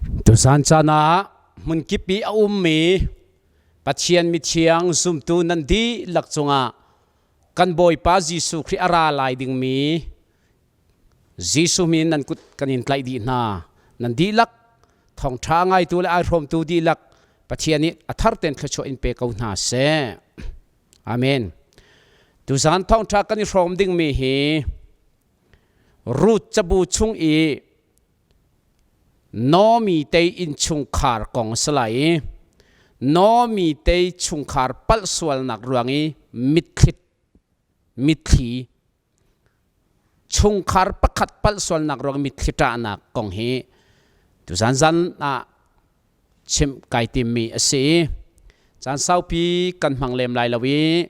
Tuzan caan ah hmunkip i a ummi Pathian mithiang zumtu nan dihlak cungah kan Bawipa Jesuh Khrih a ra lai dingmi Jesuh min nan kut kan in tlaih dih hna. Nan dihlak thawngṭha ngaitu le ai hrawmtu dihlak Pathian nih a thar tein thluachuah in pe ko hna seh. Amen. Tuzan thawngṭha kan i hrawm dingmi hi Ruth cabu chung i Naomi te innchungkhar kong a si lai i Naomi te chungkhar palh sualnak ruang i mitthli mitthli chungkhar pakhat palh sualnak ruang i mitthli ṭahnak kong hi tuzan zan ah chimh kai timmi a si i caan saupi kan hmang lem lai lo i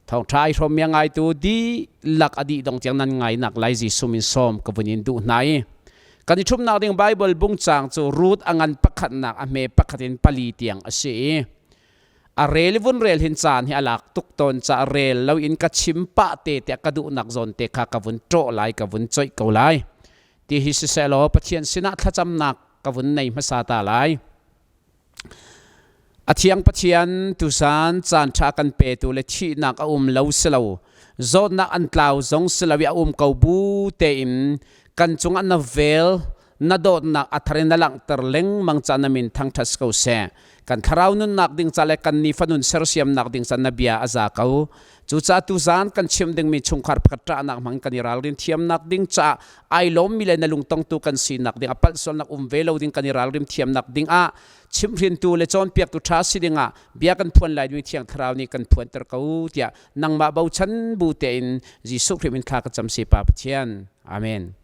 thawngṭha ai hrawm mi a ngaitu dihlak a dih dong tiang nan ngainak lai Jesuh min sawm ka vun in duh hna i kan i ṭhumnak ding Baibal bungcaang cu Ruth a ngan pakhatnak a hme pakhat in pali tiang a si i a rel i vun rel hin caan hi a lak tuk tawn ca rel lo in ka chim pah te tiah ka duhnak zawn te kha ka vun ṭawh lai ka vun coih ko lai ti hi siseh law Pathian sinah thlacamnak ka vun nei hmasa ta lai. A thiang Pathian tusan caan ṭha kan petu le thihnak a um lo si lo zawtnak an tlau zong si lo i a um ko bu tein kan cungah na vel na dawtnak a thar in na langhter lengmang ca na min thangṭhat ko seh kan thlarau nunnak ding ca le kan nifa nun sersiamnak ding ca na bia a za ko Cucaah tuzaan kan chim dingmi chungkhar pakhat ṭahnak hmang kan i ralrin thiamnak ding caah ai lawmmi le na lungtongtu kan sinak ding a palh sualnak um ve lo ding kan i ralrin thiamnak ding ah chimhrintu le cawnpiaktu ṭha si dingah bia kan phuan lai ding Thiang Thlarau nih kan phuanter ko tiah nangmah bochan bu tein Jesuh Khrih min thla ka cam si Pa Pathian. Amen.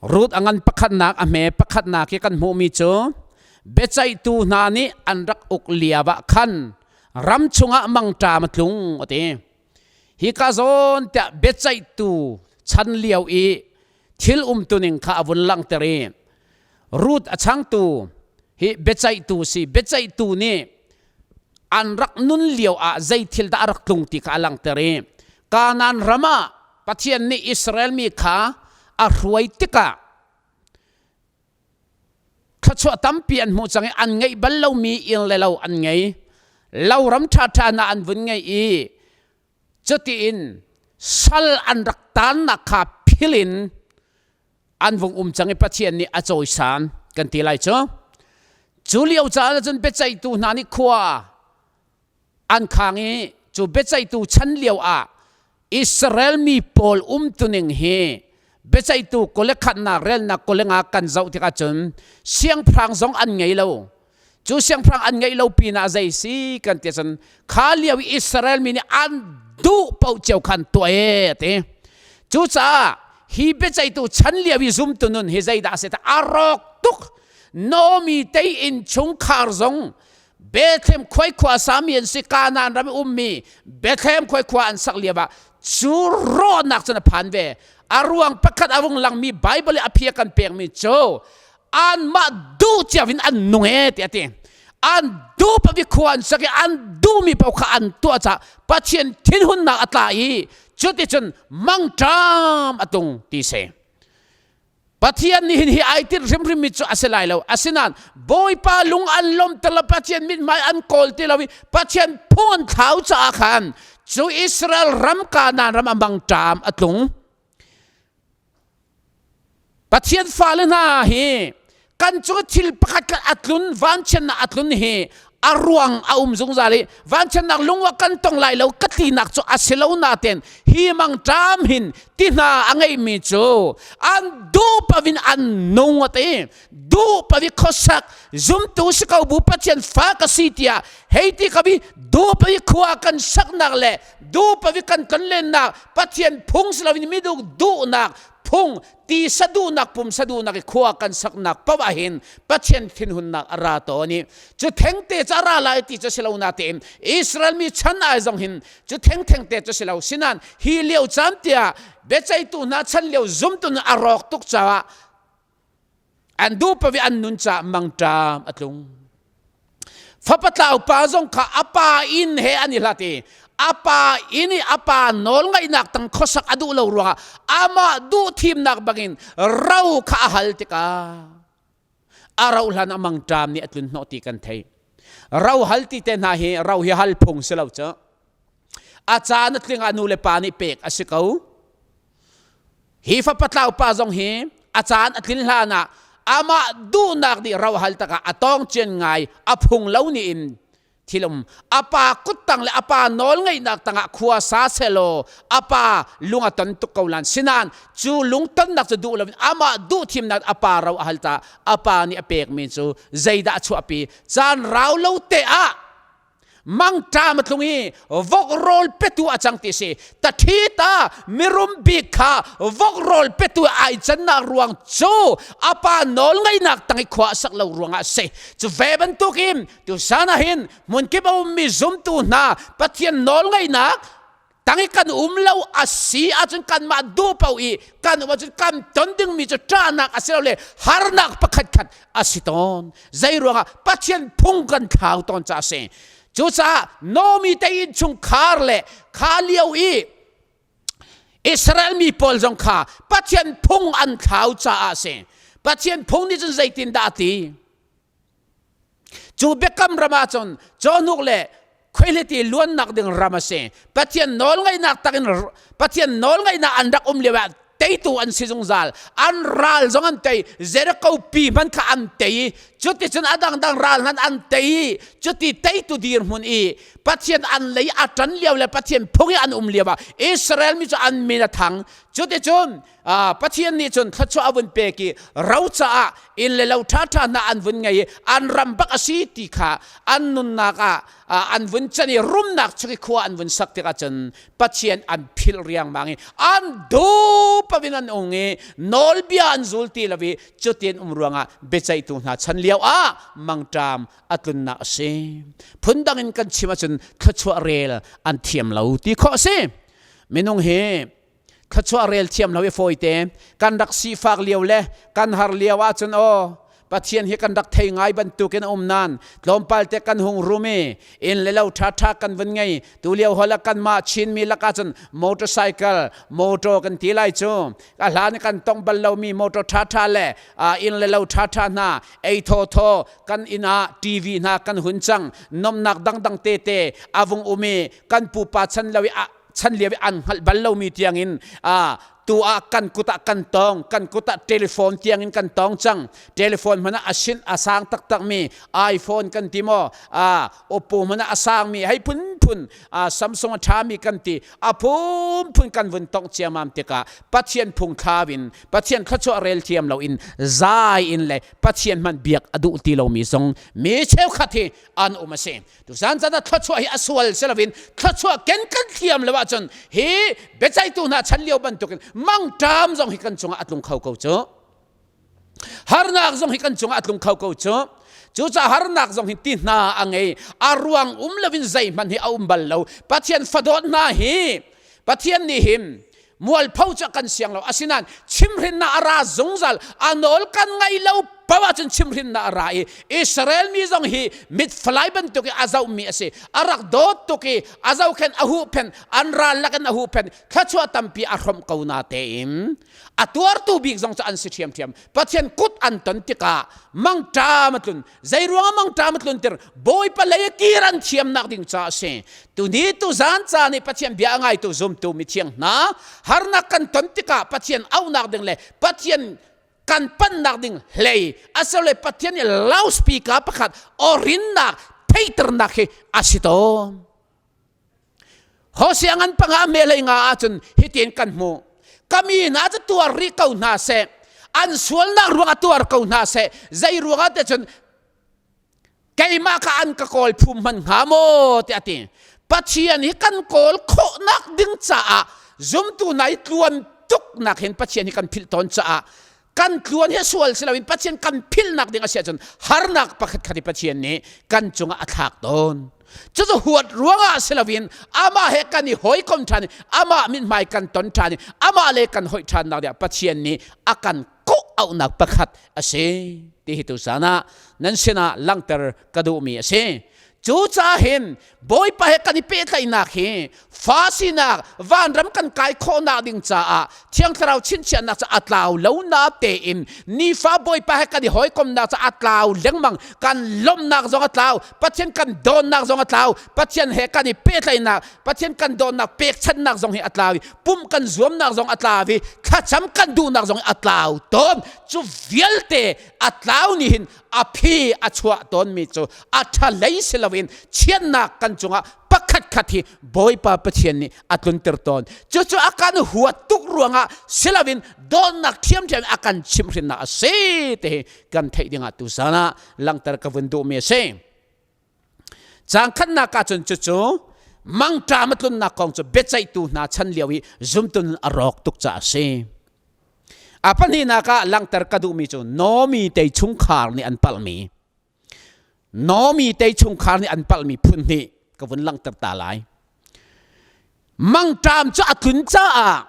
Ruth a ngan pakhatnak a hme pakhatnak i kan hmuhmi cu biaceihtu hna nih an rak uk lio ah khan ram chungah mangṭam a tlung a ti. Hika zawn tiah biaceihtu chan lio i thil umtuning kha a vun langhter i Ruth a changtu hi biaceihtu si biaceihtu nih an rak nun lio ah zei thil dah a rak tlung ti kha a langhter i Kanaan ram ah Pathian nih Israel mi kha a hruai tikah thluachuah tampi an hmuh cang i an ngeih bal lomi inn le lo an ngei loram ṭhaṭha hna an vun ngei i cutiin sal an rak taannak kha phil in an vung um cang i Pathian nih a cawisan kan ti lai cu cu lio caan ahcun biaceihtu hna nih khua an khang i cu biaceihtu chan lio ah Israel mi pawl umtuning hi biaceihtu kule khatnak relnak kule nga kan zoh tikah cun siangpahrang zong an ngei lo cu siangpahrang an ngeih lo pinah zei si kan ti cun kha lio i Israel mi nih an duh paoh cio khan tuah e ti cucaah hi biaceihtu chan lio i zumtu nun hi zeidah a si ta a rawk tuk Naomi tei inn chungkhar zong Bethlehem khuai khua sami an si Kanaan ram i ummi Bethlehem khuai khua an sak lio ah cu rawhnak cun a phan ve a ruang pakhat a vung langmi Bible i a phia kan pekmi cu anmah duh cio in an nung e ti a ti an duh paoh i khua an sak i an duhmi paoh kha an tuah caah Pathian thinhunnak a tla i cuticun mangṭam a tung ti si Pathian nih hin hi ai tir hrimhrim mi cu a si lai lo asinain Bawipa lung an lawm ter lo Pathian mithmai an kawl ti lo i Pathian phung an thlau caah khan cu Israel ram Kanaan ram a mangṭam a tlung Pathian fale hna hi kan cung thil pakhat khat a tlun vanchiatnak a tlun hi a ruang a um zungzal i vanchiatnak lungwa kan tong lai lo ka tinak cu a si lo naten hi mangṭam hin ti hna a ngeimi cu an duh pavin an nung a ti duh pavi khuasak zumtu si ko bu Pathian fa ka si tiah hei ti ka bi duh pavi khua kan saknak le duh pavi kan ton lennak Pathian phung si loin mi duhnak phung ti saduhnak pum saduhnak i khua kan saknak paoh ah hin Pathian thinhunnak a ra tawn i cu thengte cu a ra lai ti cu si lo natein Israel mi chan ai zong hin cu theng thengte cu si lo sinan hi lio caan tiah biaceihtu hna chan lio zumtu a rawk tuk caah an duh pawi an nun caah mangṭam a tlung Fapa tlau pa zong kha a pa inn he an i hlat i a pa inn i a pa nawl ngaihnak tang khuasak a duh lo ruangah amah duh thimnak bangin ro kha a hal tikah. A rauh hlan ah mangṭam nih a tlun hnawh ti kan thei. Ro hal ti te hna hi ro hi hal phung si lo cu. A caan a tling ah nu le pa nih pek a si ko. Hi fapa tlau pa zong hi a caan a tlin hlan ah amah duhnak nih ro hal takah a tawng cian ngai a phung lo ni in thilum apa kuttang le apa nawl ngeihnak tangah khua sa selaw apa lung a ton tuk ko lan sinan cu lungtonnak cu duh loin amah duh thimnak apa ro a hal ta apa nih a pekmi cu zeidah a chuahpi caan rau lo te ah mangṭam a tlung i vok rawl petu a cang ti si ta ṭhi ta mirum bik kha vok rawl petu ai cannak ruang cu apa nawl ngeihnak tang i khua a sak lo ruangah a si cu ve bantukin Tusan ah hin hmunkip a ummi zumtu hna Pathian nawlngeihnak tang i kan um lo a si ahcun kanmah duh paoh i kan um ahcun kan ton dingmi cu ṭahnak a si lo le harnak pakhatkhat a si tawn. Zei ruangah Pathian phung kan thlau tawn caah a si. Cucaah Naomi te innchungkhar le kha lio i Israel mi pawl zong kha Pathian phung an thlau caah a si. Pathian phung nih cun zeitindah a ti? Cu biakam ram ahcun cawhnuk le khuaihliti luannak ding ram a si. Pathian nawlngeihnak takin Pathian nawlngeihnak an rak um lio ah teitu an si zungzal. An ral zong an tei. Jericho pi hmanh kha an tei i cuticun a dangdang ral hmanh an tei i cuti teitu dirhmun i Pathian an lei a ṭan lio le Pathian phung i an um lio ah Israel mi cu an min a thang. Cuticun Pathian nih cun thluachuah a vun pek i ro caah inn le lo ṭhaṭha hna an vun ngei i an ram bak a si ti kha an nunnak ah an vun can i rumnak chung i khua an vun sak tikah cun Pathian an philh riangmang i an dup in an ung i nawlbia an zul ti lo i cutin um ruangah biaceihtu hna chan lio ah mangṭam a tlunnak a si. Phundang in kan chim ahcun thluachuah rel an thiam lo ti khawh a si. Minung hi thluachuah rel thiam lo i fawite kan rak sifak lio le kan har lio ahcun aw Pathian hi kan rak thei ngai bantukin a um nan tlawmpal te kan hung rum i inn le lo ṭhaṭha kan vun ngei tu lio hol ah kanmah Chinmi lakah cun motorcycle motor kan ti lai cu a hlan kan tong bal lomi motor ṭhaṭha le inn le lo ṭhaṭha hna ei thawthaw kan inn ah TV hna kan hun cang nomnak dangdang tete a vung um i kan pupa chan lo i chan lio i an hngalh bal lomi tiangin tu ah kan kut ah kan tong kan kut ah telephone tiangin kan tong cang telephone hmanh ah a sin a sang taktak mi iPhone kan ti maw Oppo hmanh ah a sang mi hei phunphun Samsung a ṭha mi kan ti a phunphun kan vun tongh ciamam tikah Pathian phung thlau in Pathian thluachuah rel thiam lo in zai in le Pathian hmanh biak a duh ti lomi zong mi cheukhat hi an um a si Tuzan caan ah thluachuah hi a sual si loin thluachuah ken kan thiam lo ahcun hi biaceihtu hna chan lio bantukin mangṭam zong hi kan cungah a tlung kho ko cu. Harnak zong hi kan cungah a tlung kho ko cu. Cucaah harnak zong hi ti hna a ngei. A ruang um loin zeihmanh hi a um bal lo. Pathian fadawt hna hi Pathian nih hin mualpho cu kan siang lo asinain chimhrinnak a ra zungzal a nawl kan ngaih lo paoh ahcun chimhrinnak a ra i Israel mi zong hi mit falai bantuk i a zohmi a si a rak dawt tuk i a zohkhen a huhphen an ral lakin a huhphen thluachuah tampi a hrawmh ko na tein a tuartu bik zong cu an si ṭhiamṭhiam Pathian kut an ton tikah mangṭam a tlun zei ruangah mangṭam a tlunter Bawipa lei kir an thiamnak ding ca a si tuni tuzan ca nih Pathian bia a ngaitu zumtu mithiang hna harnak kan ton tikah Pathian auhnak ding le Pathian kan pannak ding hlei asile Pathian nih loudspeaker pakhat awrinnak theiternak hi a si tawn Hosea ngan panga melei nga ahcun hitin kan hmuh. Ka mi hna cu tuar rih ko hna seh. An sualnak ruangah tuar ko hna seh. Zei ruangah te cun keimah kha an ka kawl phum hman hnga maw tiah a ti. Pathian hi kan kawl khawhnak ding caah zumtu hna i tluan tuknak hin Pathian hi kan philh tawn caah kan tluan hi sual si loin Pathian kan philhnak ding a si ahcun harnak pakhat khat i Pathian nih kan cungah a thlak tawn. Cucu huat ruangah si loin amah he kan i hawikom ṭhan i amah mithmai kan ton ṭhan i amah le kan hoih ṭhannak dingah Pathian nih a kan kawh auhnak pakhat a si ti hi tuzan ah nan sinah langhter ka duhmi a si. Cu caah hin Bawipa he kan i pehtlaihnak hi fa sinak vanram kan kai khawhnak ding caah Thiang Thlarau chinchiahnak cu a tlau lo na tein nifa Bawipa he kan i hawikomnak cu a tlau lengmang. Kan lawmhnak zong a tlau, Pathian kan dawnnak zong a tlau, Pathian he kan i pehtlaihnak, Pathian kan dawnnak pekchanhnak zong hi a tlau i pumh kan zuamnak zong a tlau i thlacam kan duhnak zong a tlau tawn. Cu vialte a tlau nih hin a phi a chuah tawnmi cu a ṭha lei si loin chiatnak kan cungah pakhat khat hi Bawipa Pathian nih a tlunter tawn. Cucu a kan huat tuk ruangah si loin dawtnak ṭhiamṭhiam a kan chimhhrinnak a si ti hi kan theih dingah tuzan ah langhter ka vun duhmi a si. Caang khatnak ah cun cucu mangṭam a tlunnak kong cu biaceihtu hna chan lio i zumtun a rawk tuk caah a si. A pahnihnak ah langhter ka duhmi cu Naomi te chungkhar nih an palhmi Naomi te chungkhar nih an palhmi phun hnih ka vun langhter ta lai. Mangṭam cu a tlun caah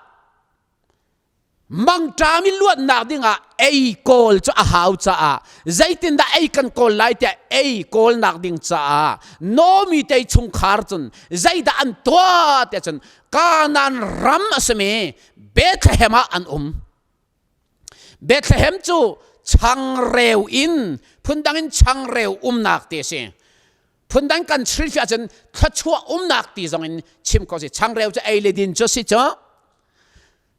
mangṭam i luatnak dingah ei kawl cu a hau caah zeitindah ei kan kawl lai tiah ei kawlnak ding caah Naomi te chungkhar cun zeidah an tuah tiah cun Kanaan ram a simi Bethlehem ah an um. Bethlehem cu changreu in phundang in changreu umnak ti a si. Phundang kan hrilhfiah ahcun thluachuah umnak ti zong in chim kho si. Changreu cu ei le din cu si cu.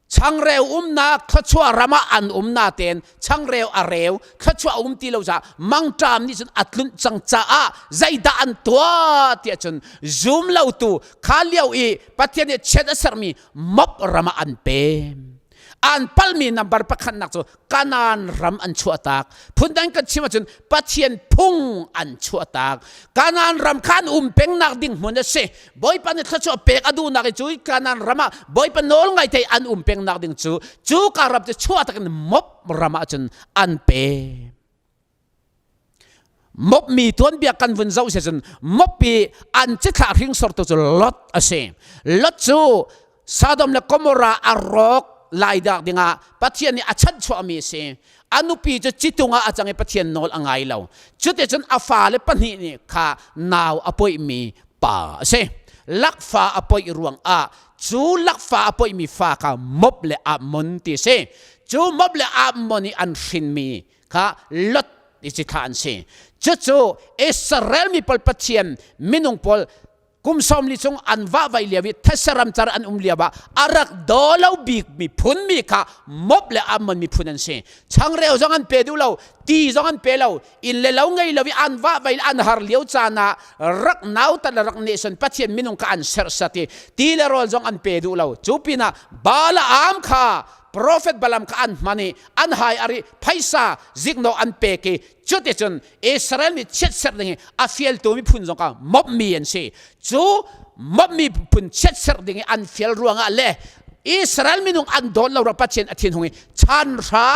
Changreu umnak thluachuah ram ah an um natein changreu a reu thluachuah um ti lo caah mangṭam nih cun a tlunh cang caah zeidah an tuah tiah cun zum lotu kha lio i Pathian nih chiat a sermi Moab ram ah an pem. An palmi nambar pakhatnak cu Kanaan ram an chuahtak. Phundang kan chim ahcun Pathian phung an chuahtak. Kanaan ram kha an um pengnak ding hmun a si. Bawipa nih thluachuah pek a duhnak i cu Kanaan ram ah Bawipa nawl ngai thei an um pengnak ding cu cu ka ram cu chuahtak in Moab ram ah cun an pem. Mopmi tuanbia kan vun zoh si cun Mop i an cithlah hringsortu cu Lot a si. Lot cu Sodom le Gomorrah a rawk lai dak dingah Pathian nih a chanhchuahmi a si. A nupi cu citung ah a cang i Pathian nawl a ngai lo. Cuticun a fale pahnih nih kha nau a poihmi pa a si. Lakfa a poih ruangah cu lakfa a poihmi fa kha Mop le Ammon ti a si. Cu Mop le Ammon i an hrinmi kha Lot i cithlah an si. Cucu Israel mi pawl Pathian minung pawl kum 40 chung an vahvai lio i these ramcar an um lio ah a rak daw lo bik miphun mi kha Moab le Ammon miphun an si. Changreu zong an pe duh lo, ti zong an pe lo, inn le lo ngei lo i an vahvai an har lio caan ah rak nautat le rak nehson Pathian minung kha an serhsat i ti le rawl zong an pe duh lo. Cu pinah Balaam kha Profet Balaam kha an hman i an hai ari phaisa ziknawh an pek i cuticun Israel mi chiatserh ding i a fialtu miphun zong kha mawmmi an si. Cu mawmmi phun chiatserh ding i an fial ruangah le Israel minung an dawt lo ruang Pathian a thinhung i chan hra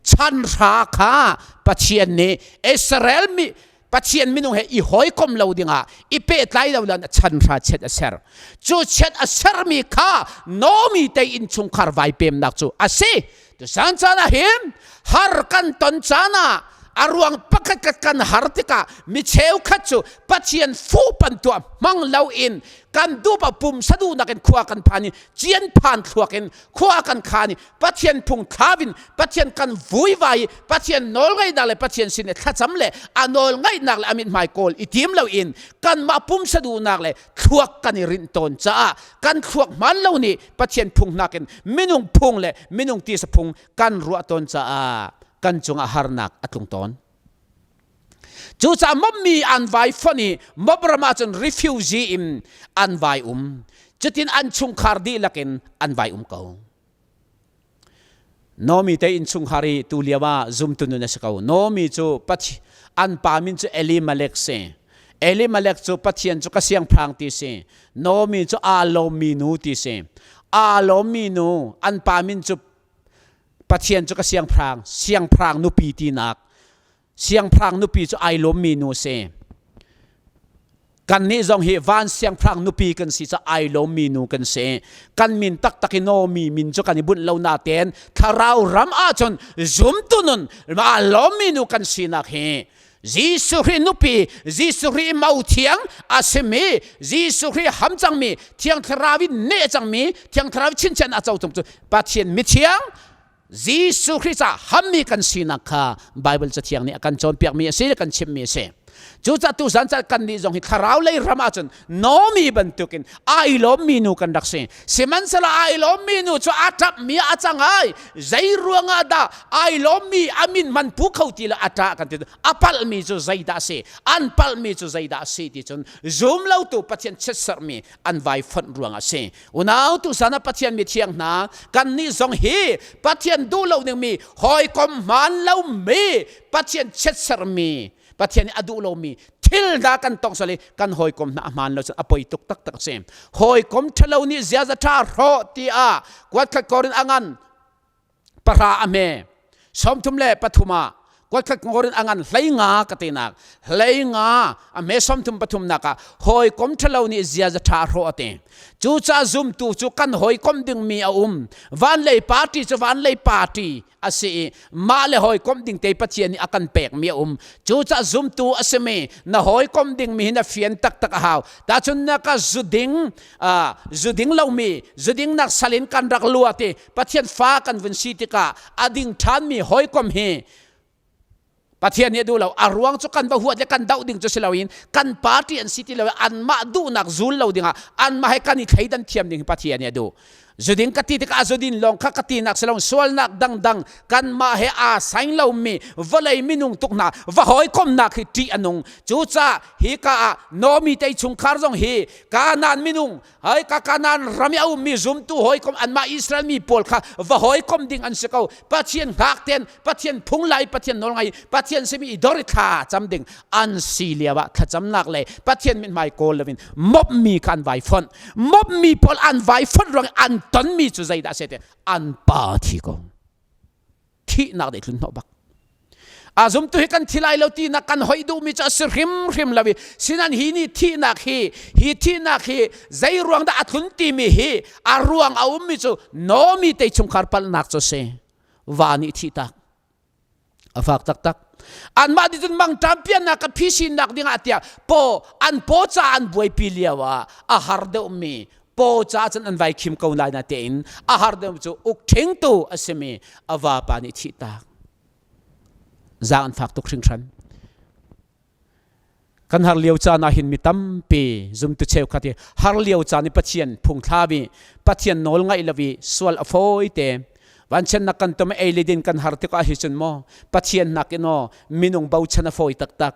chan hra kha Pathian nih Israel mi Pathian minung he i hawikom lo dingah i pehtlai lo lan chan hra chiat a ser. Cu chiat a sermi kha Naomi te innchungkhar vai pemnak cu a si. Tusan caan ah hin har kan ton caan ah a ruang pakhat khat kan har tikah mi cheukhat cu Pathian fuhpan tuah hmang loin kan dupa pumsa duhnak in khua kan phan i cian phan thluak in khua kan khan i Pathian phung thlau in Pathian kan vuivai i Pathian nawlngaihnak le Pathian sin i thlacam le a nawlngaihnak le a mithmai kawl i tim loin kanmah pumsa duhnak le thluak kan i rinh tawn caah kan thluak hmaan lo nih Pathian phung nakin minung phung le minung tisa phung kan ruah tawn caah kan cungah harnak a tlung tawn. Cucaah mobmi an vai fonh i mob ram ah cun refugee in an vai um. Cutin an chungkhar dihlak in an vai um ko. Naomi te innchungkhar i tu lio ah zumtu nun a si ko. Naomi cu an pa min cu Elimelech si. Elimelech cu Pathian cu ka siangpahrang ti si. Naomi cu aa lawmmi nu ti si. Aa lawmmi nu an pa min cu Pathian cu ka siangpahrang, siangpahrang nupi tinak. Siangpahrang nupi cu ai lawmmi nu a si. Kannih zong hi van siangpahrang nupi kan si ca ai lawmmi nu kan si. Kan min taktak i Naomi min cu kan i bunh lo natein thlarau ram ahcun zumtu nun aa lawmmi nu kan sinak hi. Jesuh Khrih nupi, Jesuh Khrih mo thiang a simi, Jesuh Khrih ham cangmi, Thiang Thlarau in neh cangmi, Thiang Thlarau chinchan a co cung cu Pathian mithiang Jesuh Khrih ca hammi kan sinak kha Bible cathiang nih a kan cawnpiakmi a si, kan chimmi a si. Cucaah tuzan caan kan nih zong hi thlarau lei ram ahcun Naomi bantukin ai lawmmi nu kan rak si. Sihmanhsehlaw ai lawmmi nu cu a ṭapmi a cang ai. Zei ruangah dah ai lawmmi a min man pu kho ti lo a ṭah kan ti. A palhmi cu zeidah a si? An palhmi cu zeidah a si ti cun zum lotu Pathian chiatserhmi an vai fonh ruangah a si. Unau tuzan ah Pathian mi thiang hna kan nih zong hi Pathian duh lo dingmi hawikom hmaan lomi Pathian chiatserhmi Pathian nih a duh lomi thil hna kan tong sual i kan hawikom hna a hmaan lo cun a poi tuk taktak a si. Hawikom ṭhalo nih ziaza ṭha hrawh tiah kuatkhat korin a ngan pahra a hme 33 ah kuatkhat korin a ngan 15 ka tinak 15 a hme 33 nak ah hawikom ṭhalo nih ziaza ṭha hrawh a ti. Cucaah zumtu cu kan hawikom dingmi a um. Vanlei party cu vanlei party a si i mah le hawikom ding te Pathian nih a kan pekmi a um. Cucaah zumtu a simi na hawikom dingmi hi na fian taktak a hau. Tahchun na ka zuding zuding lomi zuding nak salin kan rak luat i Pathian fa kan vun si tikah a ding ṭhanmi hawikom hi Pathian nih a duh lo. A ruang cu kan va huat le kan doh ding cu si loin kan party an si ti lo i anmah duhnak zul lo dingah anmah he kan i thleidan thiam ding hi Pathian nih a duh. Zuding ka ti tikah zudin lawng kha ka tinak si lo sualnak dangdang kanmah he aa saing lomi vawlei minung tuk hna va hawikomnak hi ṭih a nung. Cucaah hi ka ah Naomi te chungkhar zong hi Kanaan minung Hai ka Kanaan ram i a ummi zumtu hawikom anmah Israel mi pawl kha va hawikom ding an si ko. Pathian hngak ten, Pathian phunglai, Pathian nawlngai, Pathian simi i dor i thla cam ding an si lio ah thlacamnak le Pathian mithmai kawl loin mopmi kha an vai fonh. Mopmi pawl an vai fonh ruang an tonmi cu zeidah a si ti an pa thi ko. Thihnak dei tlun hnawh bak. A zumtu hi kan thi lai lo tinak kan hoih duhmi cu a si hrimhrim lo i sinan hi nih thihnak hi hi thihnak hi zei ruang dah a tlun timi hi a ruang a ummi cu Naomi te chungkhar palhnak cu si va nih thih tak a fak taktak anmah nih cun mangṭam piannak ka phisinnak dingah tiah paw an paw ca an buaipi lio ah a har deuhmi paw ca cun an vai khim ko lai na tein a har deuh cu uk ṭhingtu a simi a vapa nih thih tak zaang an fak tuk hringhran. Kan har lio caan ah hin mi tampi zumtu cheukhat hi har lio caan i Pathian phungthla vi Pathian nawl ngaih lo i sual a fawi te vanchiatnak kan tom ei le din kan har tikah hi cun maw Pathian nakin aw minung bochan a fawi taktak.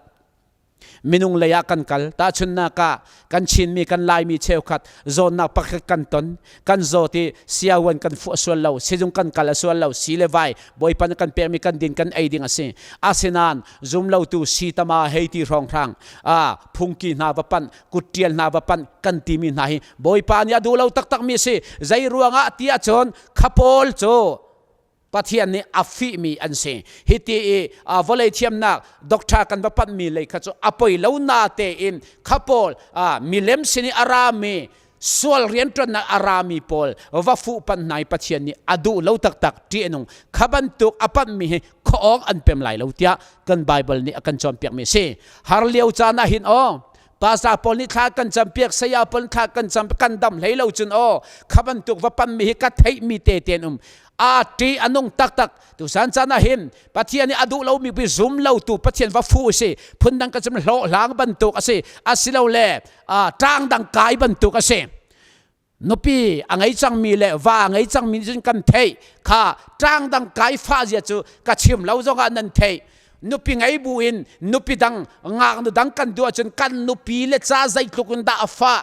Minung lei ah kan kal. Tahchunhnak ah kan Chinmi kan Laimi cheukhat zawnnak pakhat kan ton. Kan zawt i siawan kan fuh a sual lo, sizung kan kal a sual lo, si le vai Bawipa nih kan pekmi kan din kan ei ding a si. Asinain zumlotu si tama hei ti hrawnghrang ah phungki hna va panh, kutṭial hna va panh kan timi hna hi Bawipa nih a duh lo taktakmi a si. Zei ruangah ti ahcun kha pawl cu Pathian nih a fihmi an si. Hiti i vawlei thiamnak doctor kan va panhmi lei kha cu a poi lo na tein kha pawl milem sin i a rami sual rianṭuannak a rami pawl va fuh panh hna i Pathian nih a duh lo taktak ṭih a nung. Kha bantuk a panhmi hi khuaawng an pem lai lo tiah kan Bible nih a kan cawnpiakmi a si. Har lio caan ah hin aw Pastor pawl nih thla kan campiak, saya pawl thla kan cam kan dam hlei lo cun aw kha bantuk va panmi hi ka theihmi te ten um a ṭi a nung taktak tusan caan ah hin Pathian nih a duh lomi pi zum lo tu Pathian va fu si phundang ka cim hlawhhlang bantuk a si asilole ṭang dang kai bantuk a si nupi a ngei cangmi le va a ngei cangmi nih cun kan theih kha ṭang dang kai fah zia cu ka chim lo zongah nan theih nupi ngei bu in nupi dang ngaknu dang kan duh ahcun kan nupi le ca zeitluk in dah a fah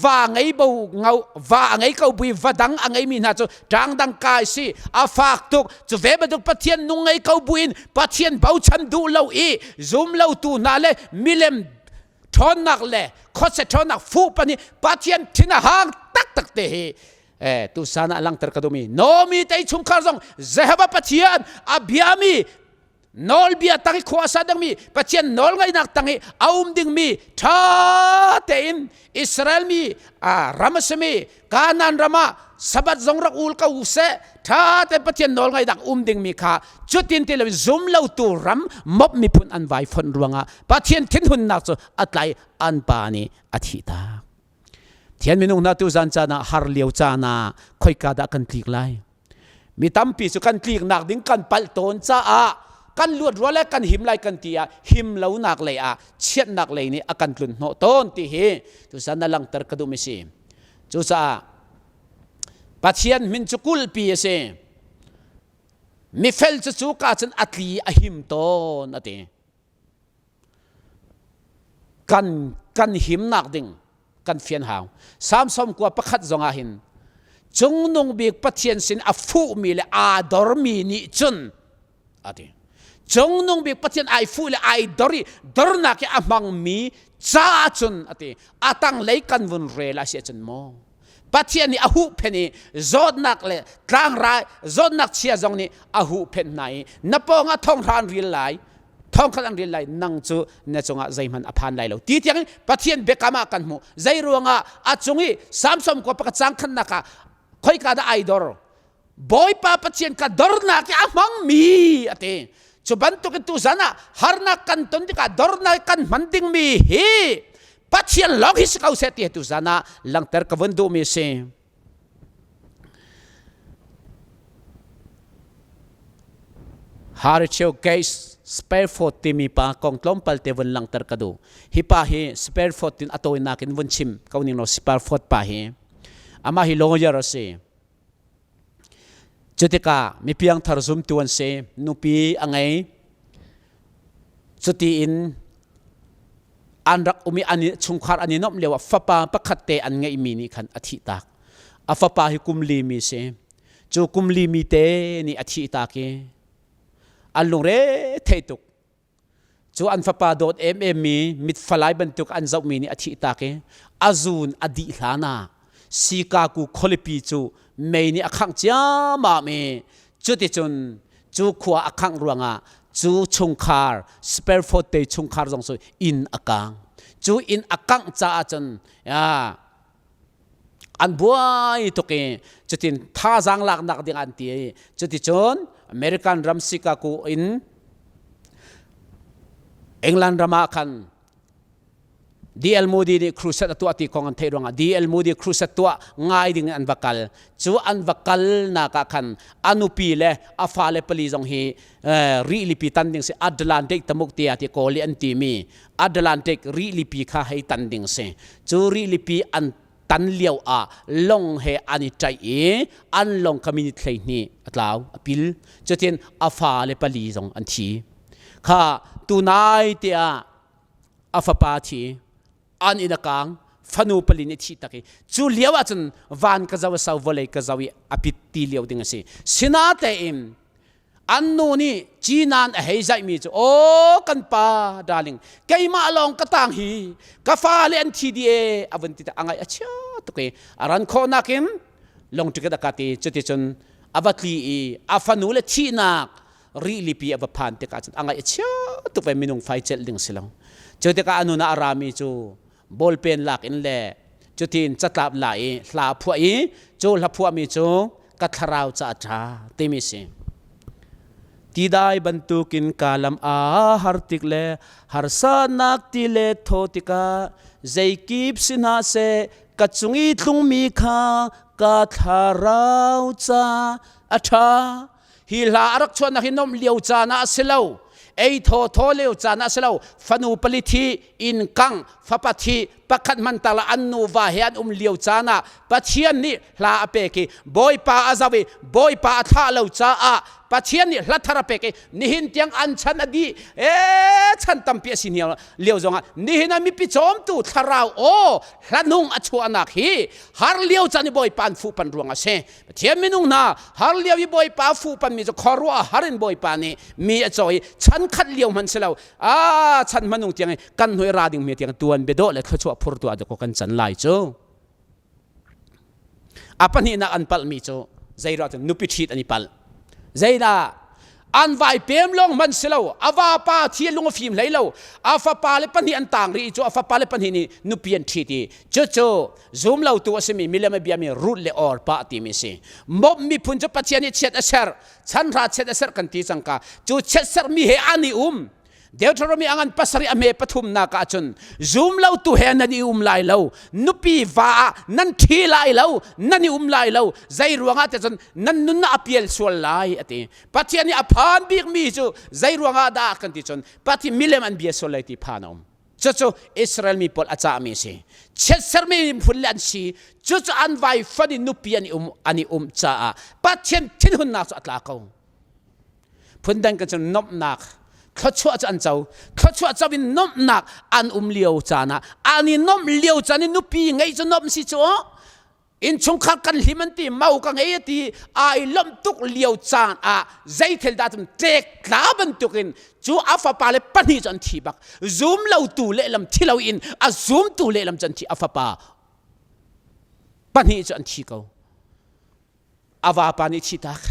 va ngei bo ngau va a ngei ko bui va dang a ngeimi hna cu ṭang dang kai si a fak tuk cu ve bantuk Pathian nung ngei ko buin Pathian bochan duh lo i zum lo tu hna le milem ṭhawnnak le khuase ṭhawnnak fuh pan i Pathian thin a hang taktak te hi eh tusan ah langter ka duhmi Naomi te chungkhar zong Jehovah Pathian a biami. Nawlbia tang i khua a sa dingmi Pathian nawlngaihnak tang i a um dingmi ṭha tein Israel mi ram a simi Kanaan ram ah Sabbath zong rak ul ko u seh ṭha tein Pathian nawlngaihnak um dingmi kha cutin ti loin zum lotu ram mop miphun an vai fonh ruangah Pathian thinhunnak cu a tlai an pa nih a thihtak. Thian minung hna tuzan caan ah har lio caan ah khoika dah kan tlik lai? Mi tampi cu kan tliknak ding kan palh tawn caah kan luat rua le kan him lai kan ti ah him lonak lei ah chiatnak lei nih a kan tlun hnawh tawn ti hi tuzan na langhter ka duhmi si. Cucaah Pathian min cu kulhpi a si. Mifel cu cu ka cun a tli a him tawn a ti. Kan kan himnak ding kan fian hau. Samson kua pakhat zong ah hin cungnung bik Pathian sin a fuhmi le aa dormi nih cun a ti. Cungnung bik Pathian ai fuh le ai dor i dornak i a hmangmi caah cun a ti. A tanglei kan vun rel a si ahcun maw Pathian nih a huhphenh i zawtnak le tlangrai zawtnak chia zong nih a huhphenh hna i na pawngah thonghra an ril lai thongkhat an ril lai nang cu na cungah zeihmanh a phan lai lo ti tiangin Pathian biakam ah kan hmuh zei ruangah a cung i Samson khua pakhat cang khannak ah khoika dah ai dor Bawipa Pathian ka dornak i a hmangmi a ti cu bantukin tuzan ah harnak kan ton tikah dornak kan hman dingmi hi Pathian lawng hi si ko seh ti tuzan ah langhter ka vun duhmi a si. Horatio Gates Spafford timi pa kong tlawmpal te vun langhter ka duh. Hi pa hi Spafford tin a tawinak in vun chim ko ning law Spafford pa hi amah hi lawyer a si. Cutikah mipiangthar zumtu an si, nupi a ngei. Cuti in an rak um i an chungkhar an i nuamh lio ah fapa pakhat te an ngeihmi nih khan a thihtak. A fapa hi kum li mi si. Cu kum li mi te nih a thihtak i an lungre thei tuk. Cu an fapa dawt emem mi mit falai bantuk an zohmi nih a thihtak i a zun a dih hlan ah Sikaku khualipi cu mei nih a khangh ciammam i cuticun cu khua a khangh ruangah cu chungkhar Sperford te chungkhar zong cu inn a kang. Cu inn a kangh caah cun an buai tuk i cutin thazaang laknak ding an ti i cuticun American ram Chicago in England ram ah khan DL Moody nih crusade a tuah ti kong an theih ruangah DL Moody crusade tuah ngai ding in an va kal cu an va kal nak ah khan a nupi le a fale pali zong hi rilipi tan ding si Atlantic tamuk tiah ti kawl i an timi Atlantic rilipi kha hei tan ding si. Cu rilipi an tan lio ah long he an i ṭaih i an long kha minute 12 a tlau, a pil. Cutin a fale pali zong an thi. Kha tunai te ah a fapa thi, an inn a kang, fanu pali nih thi tak i cu lio ah cun van ka zo a sau vawlei ka zo i a pit ti lio ding a si. Sinatein An nu nih cinan a hei zaihmi cu aw kan pa darling keimah lawng ka tang hi ka fale an thi dih e a vun ti a ngaih a chia tuk i a ran khawhnak in long ticket a kat i cuticun a va tli i a fanu le thihnak rilipi a va phan tikah cun a ngaih a chia tuk ve minung fai celh ding si lo cu tikah a nun ah a rami cu ballpen lak in le cutin catlap la i hla phuah i cu hla phuahmi cu ka thlarau ca ṭha timi si. Tidai bantukin ka lam a har tik le harsanak ti le thaw tikah zeikip si hna seh ka cung i tlungmi kha ka thlarau ca a ṭha. Hi hla a rak chuahnak hi nomh lio caan ah a si lo. Ei thaw thaw lio caan ah a si lo. Fanu pali thi, inn kang, fapa thi, pakhat hman tala an nuva he an um lio caan ah Pathian nih hla a pek i Bawipa a zoh i Bawipa a thlah lo caah Pathian nih hla thar a pek i nihin tiang an chan a dih ee chan tampi a si lio zongah nihin ah mipi cawmtu thlarau aw hla nung a chuahnak hi har lio caan i Bawipa an fuhpan ruang a si Pathian minung hna har lio i Bawipa fuhpan mi cu khuaruah har in Bawipa nih mi a cawi chan khat lio hman si lo a chan hmanung tiang kan hnoi ra ding mi tiang tuan biadawh le thluachuah phur tu ah kan can lai cu a pahnihnak an palh mi cu zeiruah cun nupi ṭhit an i palh zeidah. An vai pem lawng hmanh si lo. A vapa thi a lung a fim hlei lo. A fapa le pahnih an tang rih i cu a fapa le pahnih nih nupi an ṭhit i cucu zum lotu a simi milem a biami Ruth le Orpah timi a si. Moab miphun cu Pathian nih chiat a serh, chanhra chiat a serh kan ti cangka cu chiatserhmi he an i um. Deuteronomy a ngan pasarih a hme pathumnak ah cun zum lotu he nan i um lai lo, nupi va ah nan ṭhi lai lo, nan i um lai lo, zei ruangah te cun nan nunnak a pial sual lai a ti. Pathian nih a phan bikmi cu zei ruangah dah kan ti cun Pathian milem an bia sual lai ti phan a um. Cucu Israel mi pawl a cahmi a si. Chiatsermi miphun le an si. Cucu an vai fan i nupi an i um an i um caah Pathian thinhunnak cu a tla ko. Phundang kan cun nomhnak thluachuah cu an co. Thluachuah co in nomhnak an um lio caan ah an i nomh lio caan i nupi ngeih cu nomh si cu innchungkhar kan hlim an ti mau ka ngei a ti ai lawmh tuk lio caan ah zeithil dah cun tlek tla bantukin cu a fapa le pahnih cu an thi bak zum lo tu lehlam thi lo in a zumtu lehlam cu an thi a fapa pahnih cu an thi ko A vapa nih thihtak,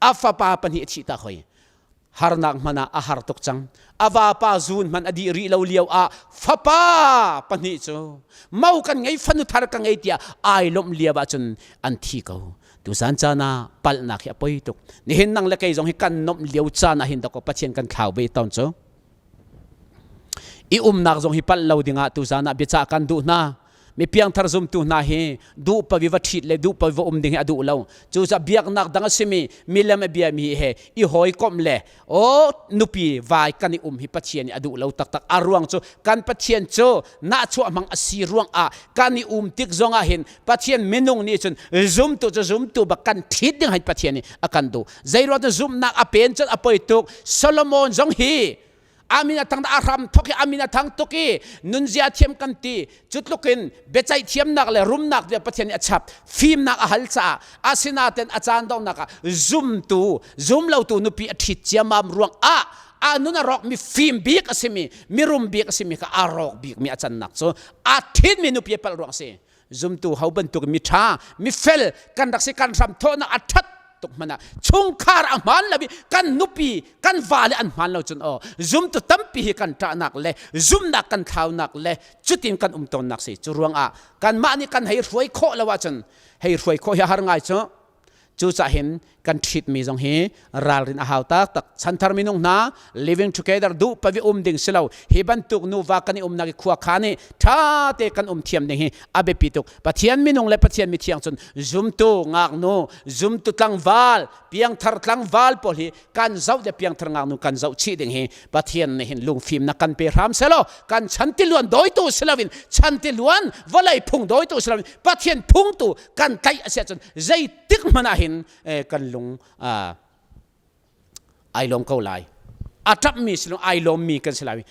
a fapa pahnih a thihtak hoi. Harnak hmanh ah a har tuk cang. A vapa zuun hmanh a dih rih lo lio ah fapa pahnih cu mo kan ngei fanu thar ka ngei tiah ai lawmh lio ahcun an thi ko. Tuzan caan ah palhnak hi a poi tuk. Nihin nang le kei zong hi kan nomh lio caan ah hin dakaw Pathian kan thlau ve tawn cu. I umnak zong hi palh lo dingah tuzan ah biacah kan duh hna. Mi piangthar zumtu hna hi duh pawi va ṭhit le duh pawi va um ding hi a duh lo. Cucaah biaknak dang a simi milem a biami he i hawikomh le aw nupi vai kan i um hi Pathian nih a duh lo taktak. A ruang cu kan Pathian cu nahchuah hmang a si ruangah kan i um tik zongah hin Pathian minung nih cun zumtu cu zumtu bak kan ṭhit ding hai Pathian nih a kan duh. Zeiruang cu zumhnak a pen cun a poi tuk. Solomon zong hi amin a thang a hram thok i amin a thang tuk i nunzia thiam kan ti cu tluk in biaceih thiamnak le rumnak bia Pathian nih a chap fimnak a hal caah asinaten a caan donghnak ah zumtu zumlotu nupi a ṭhit ciamam ruang ah a nun a rawk mi fim bik a simi mirum bik a simi kha a rawk bik mi a cannak cu a ṭhitmi nupi a palh ruang a si Zumtu ho bantuk mi ṭha, mi fel kan rak si kan hram thawhnak a ṭhat tuk hmanh ah chungkhar a hmaan lo i kan nupi kan vale an hmaan lo cun aw zumtu tampi hi kan ṭahnak le zumnak kan thlaunak le cutin kan um tawnnak si cu ruangah kanmah nih kan hei hruai khawh lo ahcun hei hruai khawh hi a har ngai cu Cucaah hin kan ṭhitmi zong hi ralrin a hau taktak. Chanthar minung hna living together duh pavi um ding si lo. Hi bantuk nuva kan i umnak i khua khan i ṭha te kan um thiam ding hi a biapi tuk. Pathian minung le Pathian mithiang cun zumtu ngaknu, zumtu tlangval, piangthar tlangval pawl hi kan zoh le piangthar ngaknu kan zoh chih ding hi Pathian nih hin lungfimnak kan pe hram selaw kan chan tiluan dawitu si loin chan tiluan vawlei phung dawitu si loin Pathian phung tu kan tlaih a si ahcun zeitik hmanh ah hin kan lung ai lawm ko lai a ṭapmi si lo ai lawmmi kan si lai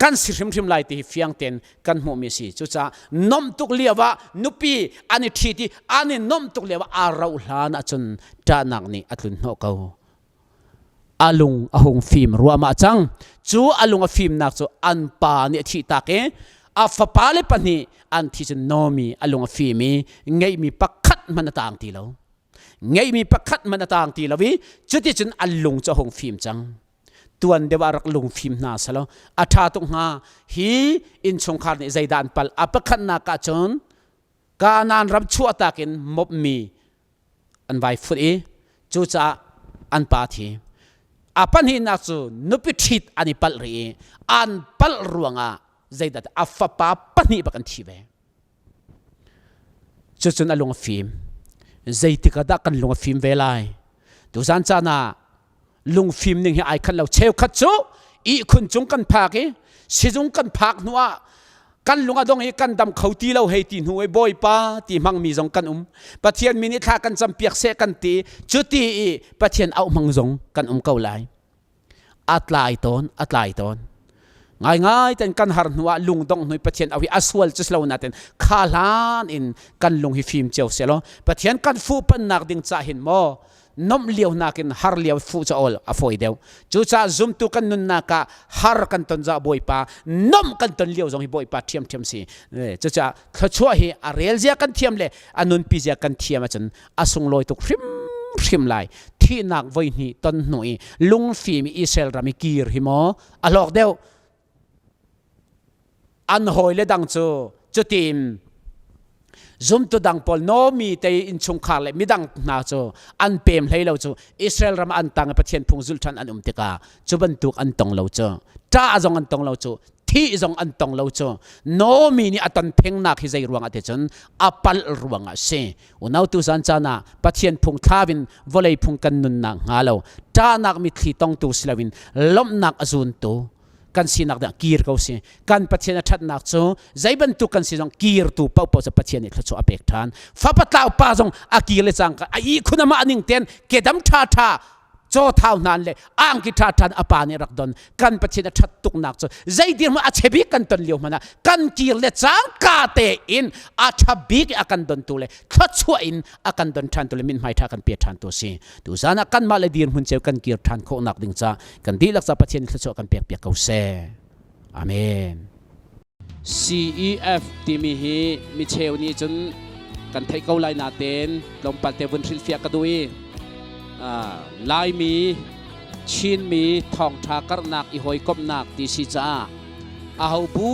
kan si hrimhrim lai ti hi fiang tein kan hmuhmi si cucaah nomh tuk lio ah nupi an i ṭhit i an i nomh tuk lio ah aa rauh hlan ahcun ṭahnak nih a tlun hnawh ko a lung a hung fim ruahmah cang cu a lung a fimnak cu an pa nih a thih tak i a fapa le pahnih an thi cun Naomi a lung a fim i ngeihmi pakhat hmanh a tang ti lo ngeihmi pakhat hmanh a tang ti lo i cuticun a lung cu a hung fim cang tuan deuh ah rak lung fim hna selaw a ṭha tuk hnga hi innchungkhar nih zeidah an palh a pakhatnak ah cun Kanaan ram chuahtak in mopmi an vai fut i cucaah an pa thi. A pahnihnak cu nupi ṭhit an i palh rih i an palh ruangah zeidah a fapa pahnih bak an thi ve. Cucun a lung a fim. Zeitik ah dah kan lung a fim ve lai? Tuzan caan ah lungfim ning hi ai khat lo cheukhat cu ihkhun cung kan phak i sizung kan phak hnu ah kan lung a dong i kan dam kho ti lo hei ti hnu i bawipa ti hmangmi zong kan um pathian min i thla kan campiak seh kan ti cuti i pathian auh hmang zong kan um ko lai a tlai tawn a tlai tawn ngaingai ten kan har hnu ah lungdong hnu pathian au hi a sual cu lo natin kha hlan in kan lung hi fim cio selaw pathian kan fuh pannak ding ca hin maw nomh lio nakin har lio fuh ca awl a fawi deuh cucaah zumtu kan nunnak ah har kan ton za bawipa nomh kan ton lio zong hi bawipa ṭhiamṭhiam si cucaah thluachuah hi a rel zia kan thiam le a nunpi zia kan thiam ahcun a sunglawi tuk hrim. hrimhrim lai. Thihnak voi hnih ton hnu i lungfim i Israel ram i kir hi maw a hlawk deuh? An hawile dang cu cutin zumtu dang pawl Naomi te innchungkhar le midang hna cu an pem hlei lo cu. Israel ram an tang i Pathian phung zulh ṭhan an um tikah cu bantuk an tong lo cu, ṭah zong an tong lo cu, thih zong an tong lo cu. Naomi nih a ton phengnak hi zei ruangah ti cun a palh ruangah si. Unau, tu zan caan ah Pathian phung thlau in vawlei phung kan nunnak hnga lo, ṭahnak mitthli tongtu si loin lawmhnak a zuntu kan sinak ding kir ko si. Kan Pathian a ṭhatnak cu zei bantuk kan si zong kirtu paohpaoh cu Pathian nih thluachuah a pek ṭhan. Fapa tlau pa zong a kir le cangka a ihkhun amah ning ten kedam ṭha ṭha, caw thau hnan le angki ṭha ṭhan a pa nih rak don. Kan Pathian a ṭhat tuknak cu zei dirhmun a che bik kan ton lio hmanh ah kan kir le cangka tein a ṭha bik a kan dontu le thluachuah in a kan don ṭhan tu le mithmai ṭha kan pe ṭhan tu si. Tuzan ah kanmah le dirhmun ceu kan kir ṭhan khawhnak ding ca kan dihlak ca Pathian thluachuah kan pek piak ko seh. Amen. CEF timi hi micheu nih cun kan theih ko lai natein tlawmpal te vun hrilhfiah ka duh i Laimi Chinmi thawngṭha karhnak i hawikomhnak ti si caah aho bu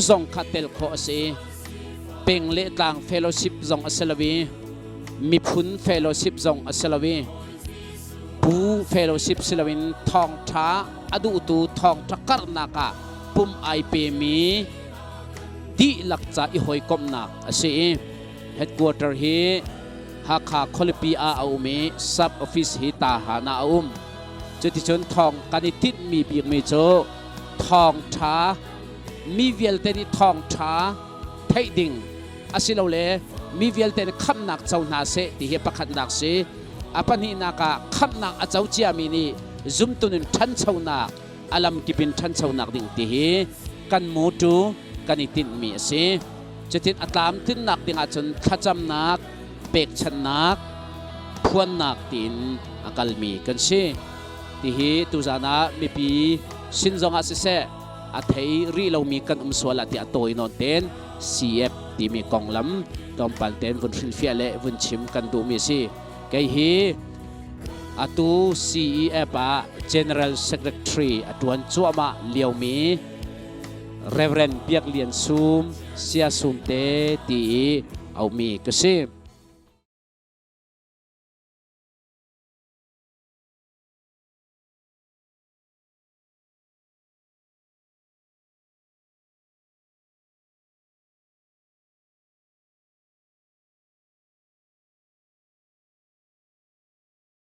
zong kha tel khawh a si. Peng le tlang fellowship zong a si lo i miphun fellowship zong a si lo i bu fellowship si loin thawngṭha a duhtu, thawngṭha karhnak ah pum ai pemi dihlak ca i hawikomhnak a si i headquarter hi Hakha khualipi ah a um i sub office hi Tahan ah a um. Cuticun thawng kan i tinhmi bikmi cu thawngṭha mi vialte nih thawngṭha theih ding asilole mi vialte nih khamhnak co hna seh ti hi pakhatnak si. A pahnihnak ah khamhnak a co ciami nih zumtu nun ṭhanchonak, a lamkip in ṭhanchonak ding ti hi kan mutu kan i tinhmi a si. Cutin a tlamtlinnak ding ahcun thlacamnak, pekchanhnak, phuannak tiin a kalmi kan si. Tihi tuzan ah mipi sin zong ah siseh a thei rih lomi kan um sual ah tiah tawi nawn ten CF timi konglam tlawmpal ten vun hrilhfiah le vun chim kan duhmi a si. Kei hi atu CEF ah General Secretary a tuan cuahmah liomi Reverend Biak Lian Sum, Sia Sum te ti i aumi ka si.